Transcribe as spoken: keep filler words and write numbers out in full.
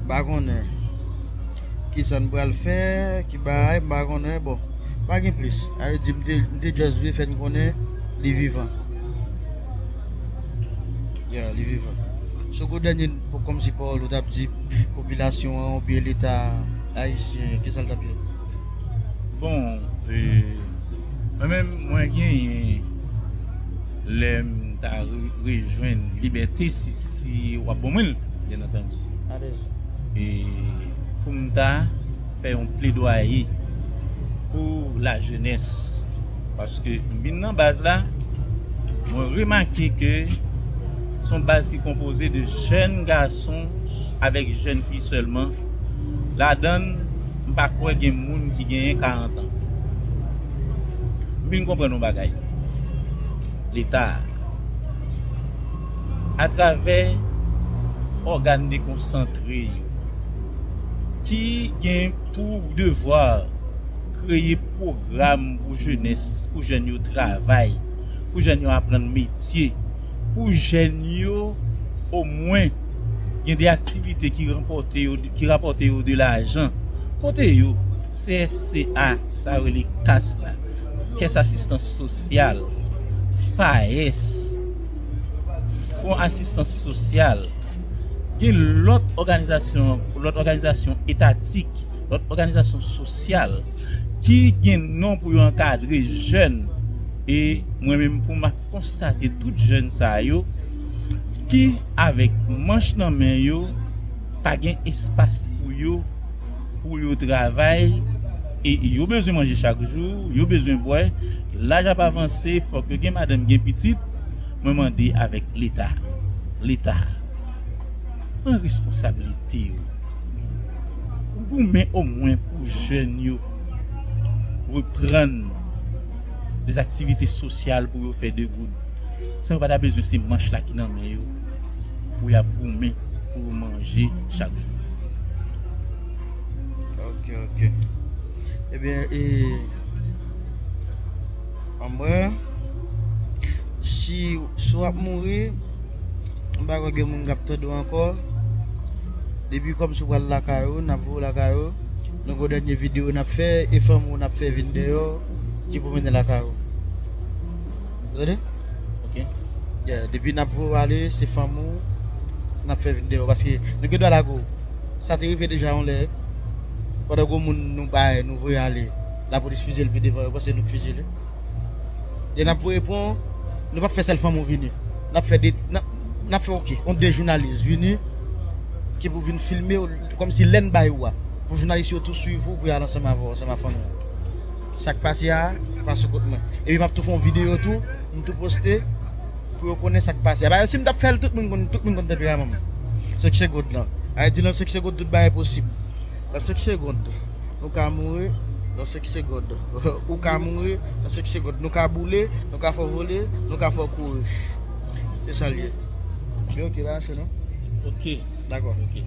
M pa konnen kisa n pral fè, ki bagay, m pa konnen. Bon, pa gen plis. A vle di, m te, m te just vle fè n konnen li vivan. Yeah, li vivan. Sou gwo dènye, kòmsi pawòl ou t ap di popilasyon an oubyen Leta ayisyen, kisa l t ap ye? Bon, e, mwen menm, mwen genyen lè m ta re- rejwenn Libète, si, si w ap ban mwen l, byen antandi. Alèz. E pou m ta fè yon pledwaye pou lajenès. Paske m vin nan baz la, mwen remake ke se yon baz ki konpoze de jèn gason avèk jèn fi sèlman. Ladan l, m pa kwè gen moun ki genyen karant an. M vin konprann yon bagay. Leta, atravè ògàn dekonsantre yo, ki gen pou devwa kreye pwogram pou jenès, pou jèn yo travay, pou jèn yo aprann metye, pou jèn yo omwen gen de aktivite ki ranpòte yo, ki rapòte yo de lajan. Kote yo? C S C A, sa yo rele kas la, kès asistans sosyal, FAES, fon asistans sosyal. Gen lòt òganizasyon, lòt òganizasyon etatik, lòt òganizasyon sosyal ki gen non pou yo ankadre jèn. E mwen menm, pou m ap konstate tout jèn sa yo ki avèk manch nan men yo, pa gen espas pou yo, pou yo travay, e yo bezwen manje chak jou, yo bezwen bwè. Laj ap avanse, fòk yo gen madanm, gen pitit. Mwen mande avèk Leta, Leta, pran responsablite yo. Goumen omwen pou jèn yo reprann de aktivite sosyal pou yo fè de goud. San yo pa ta bezwen se manch la ki nan men yo pou y ap goumen pou yo manje chak jou. Ok, ok. Ebyen, e, anmwè, si, si w ap mouri, m pa kwè gen moun k ap tande w ankò. Depi kòmsi w pral lakay ou, n ap voye w lakay ou. Nou gen yon dènye videyo n ap fè, e fanmi w n ap fè vin deyò, ki pou mennen lakay ou. Tande? Ok. Yeah, depi n ap voye w ale, se fanmi w n ap fè vin deyò, paske nou gen dwa lage w. Sa te rive deja yon lè, pandan gwo moun nou bay, nou voye ale, lapolis fize l pi devan, yo panse nou k fize l. Lè n ap voye pran w, nou p ap fè sèl fanmi w vini. N ap fè de, n ap, n ap fè, ok, yon de jounalis vini, ki pou vin filme w, kòmsi lè n bay ou a, pou jounalis yo tou swiv ou, pou y al ansanm avè w, ansanm ak fanmi w. Sa k pase a, pa sou kont mwen. Epi m ap tou fè yon videyo tou, m tou poste, pou yo konnen sa k pase a. Ba, si m t ap fè l, tout moun konn, tout moun konn tanperaman m. Senk segond lan. Ay di nan senk segond, tout bagay posib. Nan senk segond, nou ka mouri. Nan senk segond, ou ka mouri. Nan senk segond, nou ka boule, nou ka fè w vole, nou ka fè w kouri. Se sa l ye. Li ok, pa mache non? Ok. Dakò. Ok.